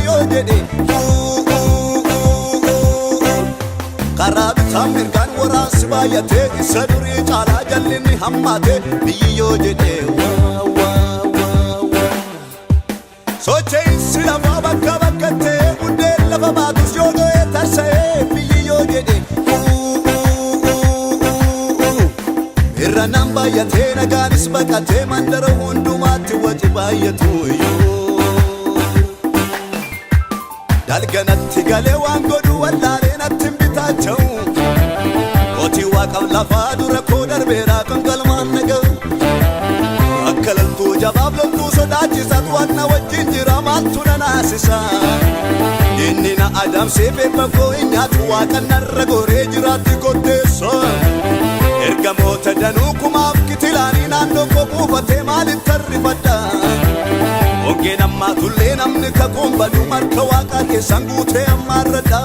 yoo jedhe karaa bitaa mirgaan waraansi baay'atee isa durii caalaa jallinni hammaate biyyi yoo jedhe waa waa waa waa. Socho'iinsi lafaa bakka bakkatti hundeen lafa baatus yoo dho'ee tarsa'ee biyyi yoo jedhe irra nan baay'atee nagaanis baqatee mandara hundumaatti waci baay'atu yoo. Dalganatti galee waan godhu wallaalee natti hin bitaacha'u. Mootii waaqaaf lafaa dura koo darbeeraa kan galmaan naga'u. Akka loltuu jabaaf loltuu sodaachisaatu waan na wajjin jira maaltu na naasisa. Inni na adamsee beekma koo hin nyaatu waaqa narra goree jiraatti kotteessa. Ergamoota danuu kumaaf kitilaanii naannoo koo buufatee maaliif tarrifadha? Hongeen ammaa tullee namni kakuun badu harka waaqaa keessan guutee ammaarradha.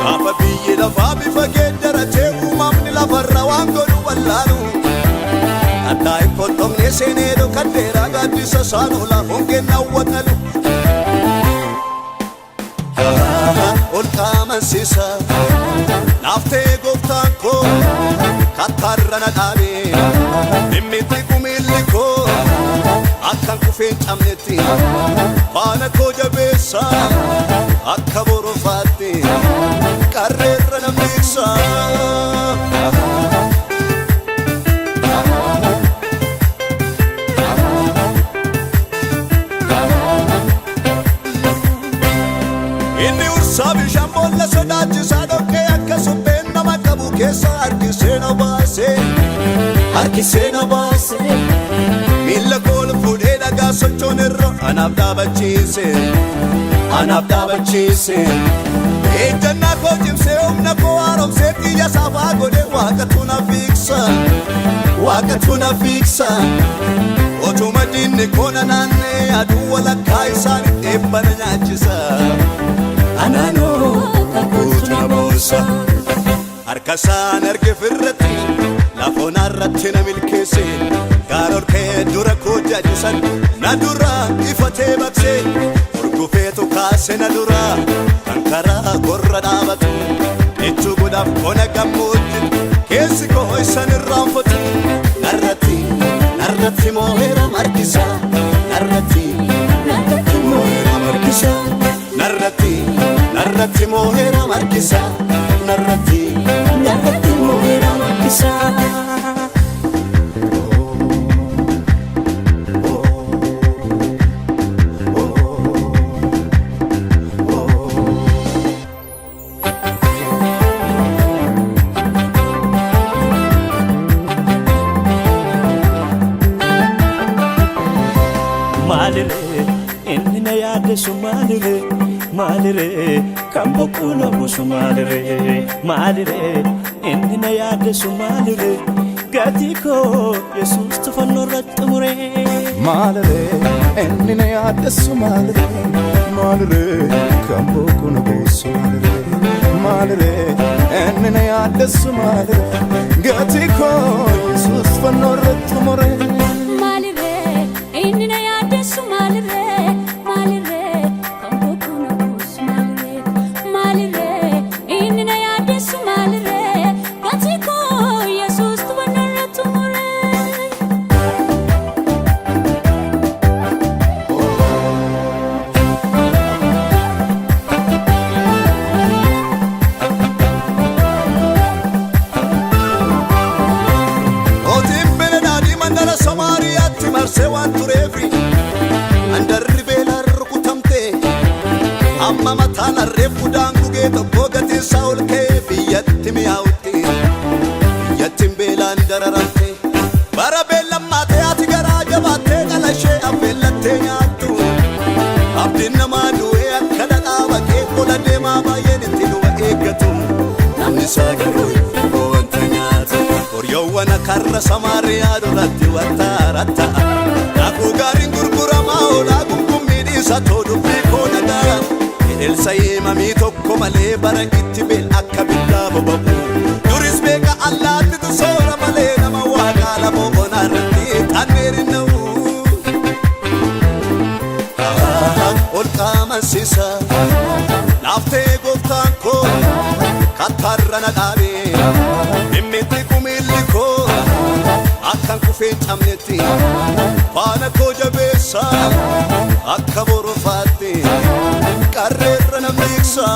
Gaafa biyyi lafaa bifa geeddaratee uumamni lafarra waan godhu wallaalu. Kattaa hin kottomne seenee dhokadheeraa gaaddisa isaan oola hongeen nawwatalu. Ol qaamansiisa naaftee gooftaan koo kattaarra na dhaabee dhimmitti kumiilli koo akkan kufee hin cabnetti faana koo jabeessa akka borofaatti qarreerra na miiksa. Inni ursaa bishaan boolla sodaachisaa dhoqqee akka supheen nama qabu keessa harkisee na baase. Harkisee na baase. Miilla koo ol fuudhee dhagaa sochoon irra anaaf dhaabachiise. Anaaf dhaabachiise. Ejjannaa koo cimsee humna koo haaromsee xiyya saafaa godhee waaqatu na fiigsa. Waaqatu na fiigsa. Otuma diinni koo na naannee aduu walakkaa isaanii eebba na nyaachisa. Anaanoo kakuutu na boonsa. Harka isaan arge firratti lafoon irratti na milkeesse. Gaara ol ka'ee dura koo jajisan na dura ifatee baqse. Urgufeetu kaase na dura kan karaa korra dhaabatu. Jechuu godhaaf ona gammoojji keessi koo isan irraanfatu. Narratti narratti moo'eera markisa. Narratti narratti moo'eera markisa. Narratti narratti moo'eera markisa. Narratti narratti moo'eera markisa. Maaliree inni na yaaddeessu maaliree maaliree kan boqquu na buusu maaliree maaliree inni na yaaddeessu maaliree gatii koo Yesuus fannoo irratti xumuree. Maaliree inni na yaaddessu maaliree maaliree kan boquu na buusu maaliree maaliree inni na yaaddessu maaliree gatii koo Yesuus fannoo irratti xumuree. Maalirree inni na yaaddessu maalirree maalirree kan bokkuu na buusu maalirree maalirree inni na yaaddessu maalirree gatii koo Yesuus fannoo irratti xumuree. Mootiin Benedaadii mandara Samaariyaatti marsee waan tureefi handarri beelaan rukutamte amma mataan harreef udaan gugee tokko gatiin isaa ol ka'ee biyyatti mi'aawutti biyyattiin beelaan dararamte bara beellammaatee ati garaa jabaattee dhala ishee affeellattee nyaattu abdiin namaa du'ee akka dhadhaa baqee qola deemaa baay'een itti du'a eeggatu namni isaa garuu wanta nyaatu Horiyoowwan karra Samaariyaa duratti wanta ratta'a. Daakuu gaariin gurguramaa oolaa gungummii dhiisa too dubbii koo dhagaa. Hidheelsa himamii tokko malee bara itti beel akka biddaa boba'u. Duris beeka allaattitu soora malee nama waaqaa lamoo onaa irratti xanneerinna'u. Ol qaamansiisa. barsiisa. Laaftee gooftaan koo kattaarra na dhaabee dhimmitti kumiilli koo akkan kufee hin cabnetti faana koo jabeessa akka borofaatti qarreerra na miiksa.